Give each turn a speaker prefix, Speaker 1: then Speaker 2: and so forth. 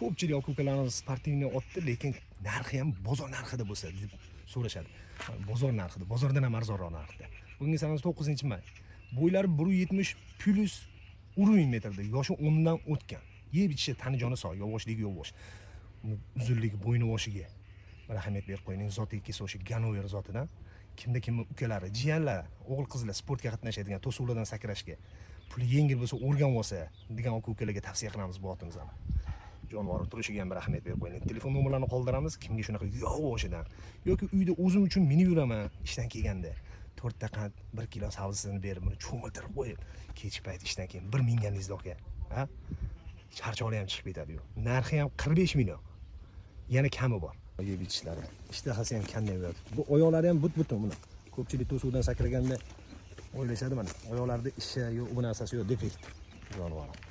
Speaker 1: Ko'pchilik aka ukalarimiz спортивный otdi, lekin narxi ham bozor narxida bo'lsa deb so'rashadi. Bozor narxida, bozordan ham arzonroq narxda. Bugungi sanamiz 9-may. Bo'ylari 1,70 плюс уровень metrda, yoshi 10 dan o'tgan. Yeb ichishi, tani joni sog', yovoshligi yovosh. Uzunligi bo'yni boshiga bir ahamiyat berib qo'ying. Zoti kelsa o'sha Ganover zotidan. Kimda kimni ukalari, jiyanlar, o'g'il qizlar sportga qatnashadigan, to'siqlardan sakrashga puli yengil bo'lsa, o'rganib olsa degan aka ukalarga tavsiya qilamiz bu otimizni. Jonivor turishiga ham bir ahamiyat berib qo'ying. Telefon nomerlarini qoldiramiz. Kimga shunaqa yovoshidan yoki uyda o'zim uchun minib yuraman ishdan kelganda, to'rtta qand, 1 kilo sabzisini berib, buni cho'miltirib qo'yib, kechki payt ishdan keyin bir minganingizda, aka, ha, charchoqli ham chiqib ketadi. Narxi ham 45 million, yana kami bor. Yeb ichishlari, ishtahasi ham kandayib yotibdi. Bu oyoqlari ham but butun. Buni ko'pchilik to'siqdan sakraganda o'ylashadi, mana oyoqlarida ishi yo'q, bu narsasi yo'q, defekt jonivor.